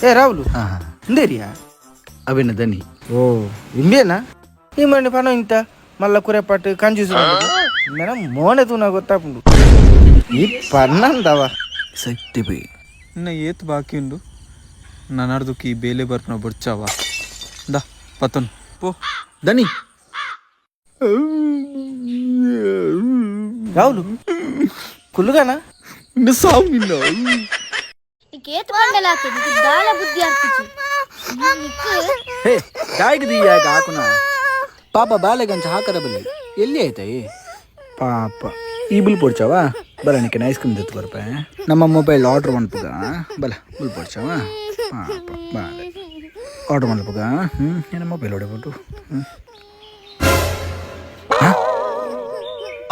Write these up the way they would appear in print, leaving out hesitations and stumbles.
ಏ ರಾಹುಲ್, ಇಂದೇರಿಯಾ? ಅವಿನ ದನಿ. ಓ, ಇಂಬೇನಾ? ಈ ಮನೆ ಪನ ಇಂತ ಮಲ್ಲ ಕುರೆಪಾಟ್ ಕಂಜೂಸ್ ಮೇಡಮ್ ಮೋನೆ ತೂನ ಗೊತ್ತಾಪುಂಡು ಈ ಪನ್ನಂದವ. ಸತ್ಯ ಬೈ. ಇನ್ನ ಏತ್ ಬಾಕಿ ಉಂಡು? ನನ್ನರ್ದಕ್ಕೆ ಈ ಬೇಲೆ ಬರ್ಪನ ಬೊಡ್ಚಾವ ದಾ ಪತನ್ ಪೋ. ದನಿ. ರಾಹುಲ್, ಕುಲ್ಲುಗಾನ? ಇನ್ನು ಸಾವು ನಿನ್ನ. ಏತ್ ಬಂಡಲಾಕೆ, ನಿಕ್ಕ್ ದಾಲ ಬುದ್ಧಿ ಆರ್ತಿಜಿ ನಿಕ್ಕ್. ಹೇ, ದಾಯಿಗೆ ದೀಯಾಗ ಹಾಕುನ? ಪಾಪ, ಬಾಲೆಗಂಚ ಹಾಕರ ಬಲ್ಲಿ ಎಲ್ಲಿ ಆಯ್ತಾಯಿ ಪಾಪ. ಈ ಬಿಲ್ ಪೊಡ್ಚಾವ ಬಲ, ನಿಕ್ಕೆ ಐಸ್ ಕ್ರೀಮ್ ತೆತ್ತು ಬರ್ಪೆ. ನಮ್ಮ ಮೊಬೈಲ್ ಆರ್ಡರ್ ಮನ್ಪುಗ ಬಲ, ಬಿಲ್ ಪೊಡ್ಚಾವ. ಪಾಪ ಬಾಲೆ, ಆರ್ಡರ್ ಮನ್ಪುಗ. ಹ್ಞೂ, ನಿನ್ನ ಮೊಬೈಲ್ ಹೊಡೆಬಿಟ್ಟು. ಹ್ಞೂ,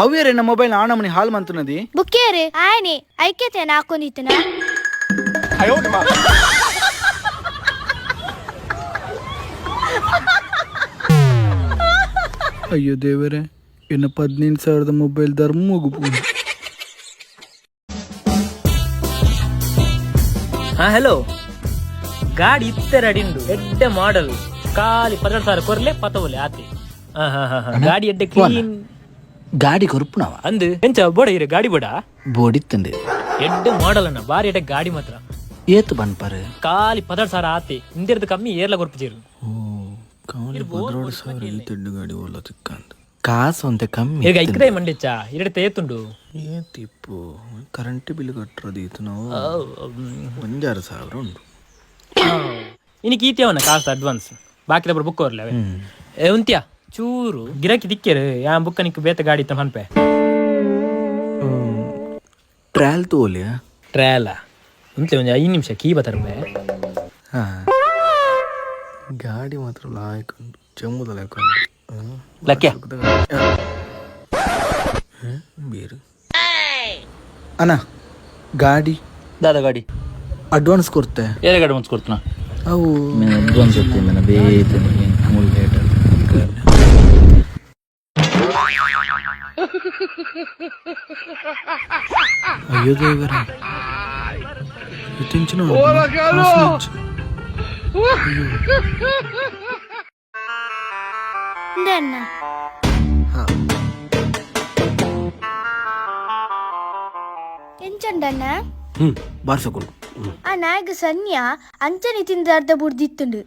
ಅವ್ಯಾರೆ ನಮ್ಮ ಮೊಬೈಲ್ ಆಣಮನಿ ಹಾಲ್ ಮಂತುನದಿ? ಬುಕ್ಕೇರೆ ಆಯನೆ ಐಕ್ಯತೆ ನಾಕೊಂಡಿತ್ತನ. ಅಯ್ಯೋ ದೇವರೇ, ಇನ್ನು 18,000ದ ಮೊಬೈಲ್ ಧರ್ಮಗು. ಹಾ, ಹಲೋ. ಗಾಡಿ ಇತ್ತೆ ರೆಡಿ ಉಂಡು, ಎಡ್ಡೆ ಮಾಡೆಲ್. ಖಾಲಿ 12,000 ಕೊರ್ಲೆ, ಪತವಲೆ ಆತೆ. ಹಾ ಹಾ ಹಾ ಹಾ ಗಾಡಿ ಎಡ್ಡೆ ಕ್ಲೀನ್. ಗಾಡಿ ಕೊರುಪುನವ. ಅಂದು ಎಂಚ ಬೋಡ ಇರು ಗಾಡಿ ಬೋಡ? ಬೋಡಿತ್ತಂದೆ. ಎಡ್ಡೆ ಮಾಡೆಲ್ ಅನ್ನ, ಬಾರಿ ಎಡ್ಡೆ ಗಾಡಿ ಮಾತ್ರ. ಏತು ಬನ್ಪಾರು? ಖಾಲಿ 16,000 ಆತೆ. ಇಂದಿರ್ದು ಕಮ್ಮಿ ಏರ್ಲ ಕೊರ್ಪುಜೇರು. ಗಾಡಿ ಓಲ ತಿಕ್ಕಂದು ಕಾಸು ಅಂತ ಕಮ್ಮಿ. ಈಗ ಐಕ್ರೆ ಮಂಡಿಚ್ಚ ಎರಡ್ ಏತುಂಡು. ಏತಿಪ್ಪು? ಕರೆಂಟ್ ಬಿಲ್ ಕಟ್ಟರೋದು ಈತು ನಾವು 1,500 ಉಂಟು. ಇನಿಕ್ ಈತಿಯವನ ಕಾಸು ಅಡ್ವಾನ್ಸ್, ಬಾಕಿದೊಬ್ರು ಬುಕ್ ಹೊರ್ಲೆ. ಏ ಉಂತ್ಯಾ, ಚೂರು ಗಿರಾಕಿ ದಿಕ್ಕೇರು ಯಾ ಬುಕ್ಕ ನಿಕ್ ಬೇತ ಗಾಡಿ ಇತ್ತ ಮನ್ಪೆ. ಟ್ರಾಯಲ್ ತೋಲಿಯಾ? ಟ್ರಾಯಲ ಉಂತ್ಲೆ, ಒಂಜಿ 5 ನಿಮಿಷ ಕೀ ಬತ್ತರ್ಪೆ. ಹಾ, ಗಾಡಿ ಮಾತ್ರ ಲಾಯಕ್ ಉಂಟು, ಚೆಮ್ಮುದ ಲಾಯಕ್ ಉಂಟು. ಲಕ್ಯ. ಬೇರು ಅಣ್ಣ ಗಾಡಿ. ದಾದ ಗಾಡಿ? ಅಡ್ವಾನ್ಸ್ ಕೊಡ್ತೆ. ಏರೆ ಗಾಡಿ ಅಡ್ವಾನ್ಸ್ ಕೊಡ್ತಾನ? ಅವು. ಅಡ್ವಾನ್ಸ್ ಕೊಡ್ತೀನಿ ಬೇತೆ ಮೂರು ಲೇಟ್. ಅಯ್ಯೋ ದೇವರೇ, ಇತ್ತೆಂಚಿನ. ಇಂದೆ ಅಣ್ಣ. ಎಂಚಂಡಣ್ಣ? ಹ್ಮ್, ಬಾರ್ಸಕೊಂಡು. ಆ ನಾಯಕ ಸನ್ಯ ಅಂಚನೆ ತಿಂದ ಅರ್ಧ ಬುಡ್ದಿತ್ತುಂಡು.